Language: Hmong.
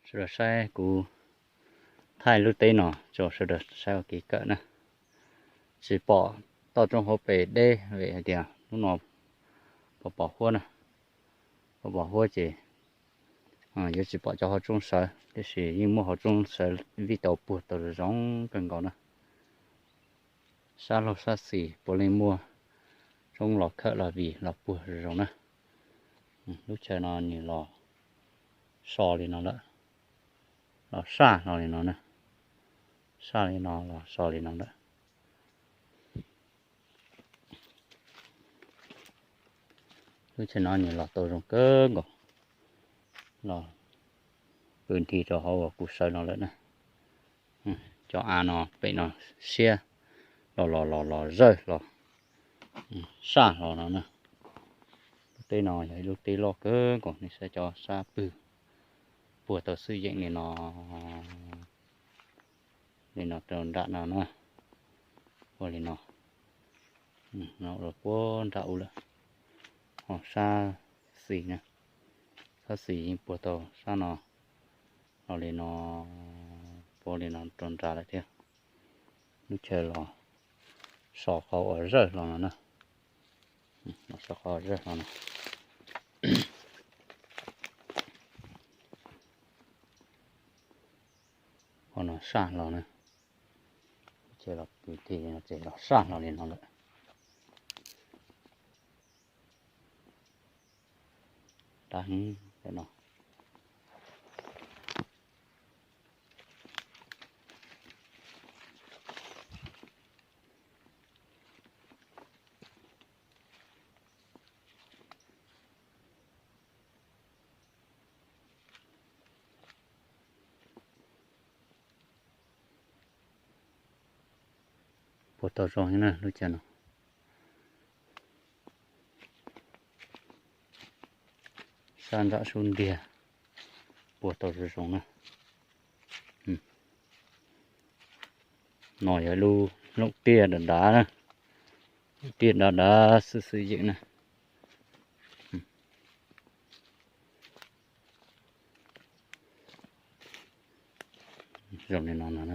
Sawv daws saib kuv thaij lub teb no rau sawv daws saib ua kev kawm na. Tsis pom toj roob hauv pes deb vim hais tias hnub no pom pom huab na, pom pom huab ces yuav tsis pom cov hauv roob sawv, tiam sis yeej muaj hauv roob sawv vij tau puag tau zoo kawg nkaus na. Sab laug sab xis puav leej muaj roob los khawm los vij los puag zoo zoo na. Lub chaw no nws los so li no lawm, los saj hlo li no na, saj li no los so li no lawm. Lub chaw no nws los tau zoo kawg nkaus, los pw nthi rau hauv uas kuv sawv no lawm na. Cov av no pem no siab los los los los zawj hlo, saj hlo no na. Lub teb no yog ib lub teb loj kawg nkaus, nej saib cov sab pwg puag tau xwb yeem li no, li no rau nram no na, ua li no, no ua puag nram u lawm. Ho sab xis na, sab xis yeej puag tau sab no, los li no, puag li no rau nram lawm thiab. Lub chaw los so qhov uas zawj hlo no na, los so qhov zawj hlo no. Qhov no saj hlo na, ces los pw nthi no ces los saj hlo li no lawm. Dab heev no. Puag tau zoo na lub chaw no. Sab nram sub ntiag puag tau zoo zoo na. No yog lub looj tiaj dav dav na, looj tiaj dav dav xwb xwb yeem na. Zoo li no no.